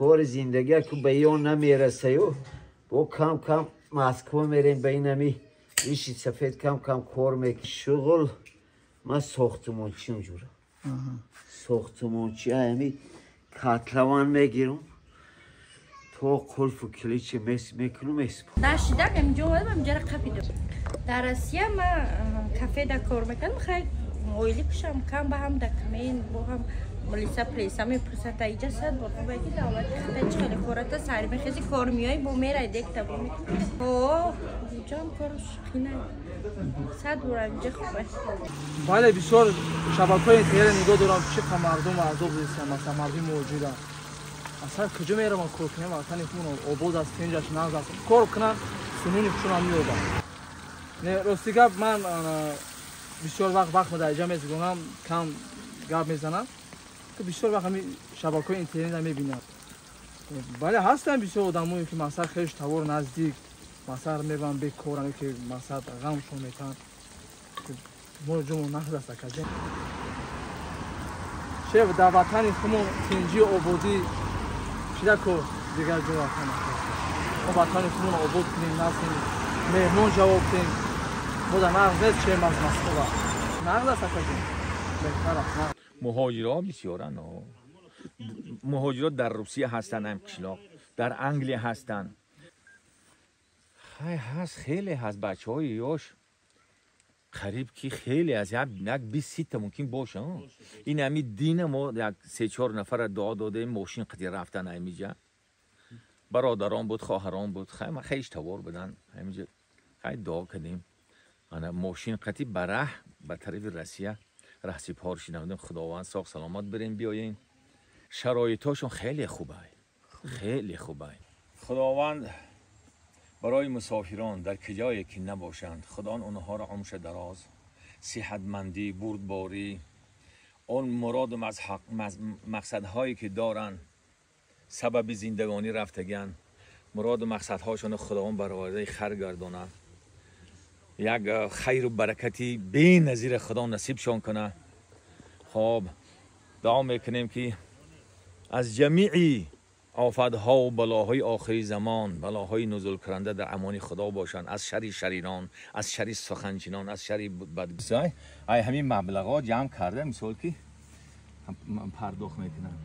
Кори зиндагӣ ку ба ён намерасаю, бо кам кам Москва мерем, ба инами иши сафед кам кам кор мек. Шуғл ман сохтмончиам, ҷура сохтмончи, ами котлован мегирам, то қулфу киличи мес мекунам, меспо. Нашидам, инҷо омадам, инҷара қапидам. Дар Россия ма кафеда кор мекардам, хай, оили кушам кам ба ҳам документ бо ҳам милиса преса мепурсад. Иҷа сад бор хубе ки давлати хитай чи хеле кората сари мехези, кор миёй, бо мерай декта бо мекунӣ. О, ҷон, корш қинай, сад бор инҷа хубе. Бале, бисёр шабакаҳои интернет нигоҳ дорам, чӣ қа мардум азоб дидистам, масалан, мардуми муҳоҷира. Аслан куҷо меравам кор кунем? Ватани худмон обод аст, тинҷ аст, нағз аст. Кор кунам, сунуни хушонам меёбам. Не, рости гап, ман бисёр вақт вақтма дар иҷа мезгонам, кам гап мезанам, ки бисёр вақт ҳами шабакаҳои интернета мебинам. Бале, ҳастанд бисёр одамое, ки масалан, хеш тавор наздик, масалан, мебаранд, бекоранд, ки масалан, ғамшон метаҳанд. Мо ҷомо нағз аст, акаҷон. Че дар ватани худмон тинҷию ободӣ чида ко дигар ҷо ватан. Мо ватани худмон обод кунем, насем, меҳмон ҷавоб кунем. Мо дар нағз нест, чем аз Москва нағз аст, акаҷон, беҳтар аст. Муҳоҷирҳо бисёранд. Муҳоҷирот дар Русия ҳастанд, ам қишлоқ, дар Англия ҳастанд. Хай, ҳаст, хеле ҳаст, бачаҳои ёш қариб ки хеле аз як 20 сита мумкин боша. Ин ҳами дина мо як се-чор нафара дуо додем, мошин қати рафтан. Ҳамиҷа бародарон буд, хоҳарон буд, хай, ма хеш тавор будан. Ҳамиҷа, хай, дуо кардем, ана мошин қати ба раҳ ба тарафи Россия раҳсипор шидам. Худованд соғ саломат бирем, биёем. Шароитҳошон хеле хубай, хеле хубай. Худованд барои мусофирон дар киҷое ки набошанд, Худо онҳоро умша дароз, сиҳатмандӣ, бурдборӣ, он муроду мақсадҳое ки доранд, сабаби зиндагонӣ рафтагианд, муроду мақсадҳошонро Худованд баровардаи хар гардонад, як хайру баракати беназира Худо насибшон кунад. Хоб, дуо мекунем, ки аз ҷамии офатҳову балоҳои охири замон, балоҳои нузулкунанда дар амони Худо бошанд, аз шарри шарирон, аз шарри суханчинон, аз шарри бад. Ай ҳамин маблағҳо ҷамъ карда, мисол, ки пардохт мекунанд.